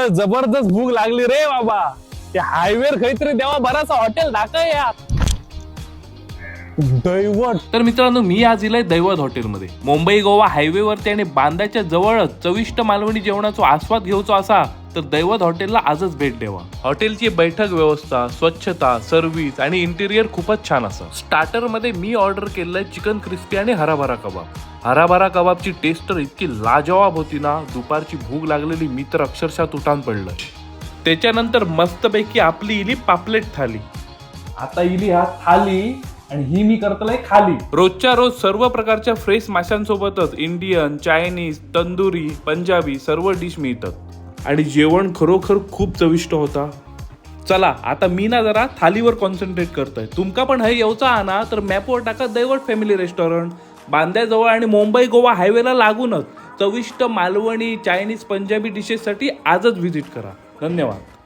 जबरदस्त भूक लागली रे बाबा. ते हायवेर खंयतरी देवा बरासा हॉटेल दाखय यार. दैवत. तर मित्रांनो, मी आज इलय दैवत हॉटेलमध्ये. मुंबई गोवा हायवेवरती आणि बांद्याच्या जवळच चविष्ट मालवणी जेवणाचा आस्वाद घेऊचो असा तर दैवत हॉटेलला आजच भेट द्यावा. हॉटेलची बैठक व्यवस्था, स्वच्छता, सर्व्हिस आणि इंटिरियर खूपच छान असं. स्टार्टर मध्ये मी ऑर्डर केलेलं चिकन क्रिस्पी आणि हराभरा कबाब. हराभरा कबाबची टेस्ट तर इतकी लाजवाब होती ना, दुपारची भूक लागलेली मी तर अक्षरशः तुटान पडलं. त्याच्यानंतर मस्तपैकी आपली इली पापलेट थाली. आता इली हा थाली आणि ही मी करतलंय खाली. रोजच्या रोज सर्व प्रकारच्या फ्रेश माशांसोबतच इंडियन, चायनीज, तंदुरी, पंजाबी सर्व डिश मिळतात आणि जेवण खरोखर खूप चविष्ट होता. चला, आता मी ना जरा थालीवर कॉन्सन्ट्रेट करतोय. तुमका पण हे येवचा हा ना तर मॅपवर टाका दैवत फॅमिली रेस्टॉरंट. बांद्याजवळ आणि मुंबई गोवा हायवेला लागूनच चविष्ट मालवणी, चायनीज, पंजाबी डिशेससाठी आजच व्हिजिट करा. धन्यवाद.